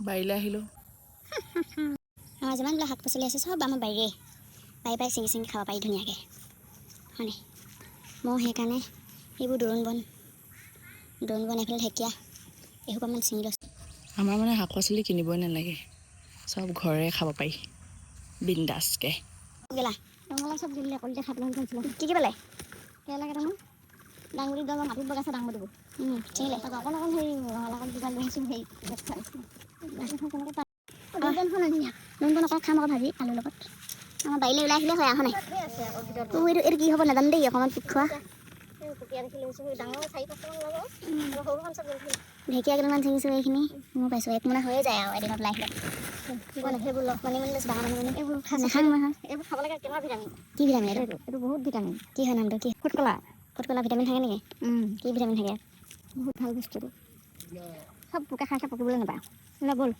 বাৰীলৈ আহিলোঁ। আমাৰ যিমানবিলাক শাক পাচলি আছে, চব আমাৰ বাৰীৰে। বাৰী পাই ছিঙি ছিঙি খাব পাৰি ধুনীয়াকৈ, হয়নে? ময়ো সেইকাৰণে এইবোৰ দোৰোণ বন, দোৰোণ বন, এইফালে ঢেকীয়া এসোপামান ছিঙি লৈছোঁ। আমাৰ মানে শাক পাচলি কিনিবই নালাগে, চব ঘৰৰে খাব পাৰি বিন্দাছকৈ। গেলা। ৰঙালাও চব গেলিলে কলিতে খাবলৈ গৈছিলোঁ। কি কি পালে? কেৰেলা কেইটামান, দাংবডি দল মাটিত বগাইছে দাংবডিবোৰ। ছিঙিলে? তাৰপৰা অকণ অকণ হেৰি ৰঙালাও দুডাল লৈ আহিছোঁ। হেৰি কেনেকৈ পাই ধুনীয়া। দোৰোণ বন অকণ খাম আকৌ ভাজি আলুৰ লগত। আমাৰ বাৰীলৈ ওলাই আহিলে হয়, আহ নাই। ধেৰ আছে আকৌ ভিতৰত। ও, এইটো কি হ'ব নাজানো দেই, অকণমান পোক খোৱা। পুকীয়া দেখি লৈছোঁ, ডাঙৰ চাৰি পাঁচটামান ওলাব আৰু সৰুখন চব গেলি। ঢেকীয়া কেইডালমান ছিঙিছোঁ। এইখিনি মই পাইছোঁ, এক মোনা হৈয়ে যায় আৰু এদিনত ওলাই আহিলে। সেইবোৰ ল। মানিমুনি লৈছোঁ, ডাঙৰ মানিমুনি। এইবোৰ নাখাং নহয়। এইবোৰ খাব লাগে, কেনেকুৱা ভিটামিন। কি ভিটামিন এইটো? এইটো বহুত ভিটামিন। কি হয়? নামটো কি? ফুটকলা। ফুটকলা ভিটামিন থাকে নেকি? কি ভিটামিন থাকে? বহুত ভাল বস্তুটো। চব পোকে খাইছে, পকিবলৈ নাপায়। ল, ব'ল।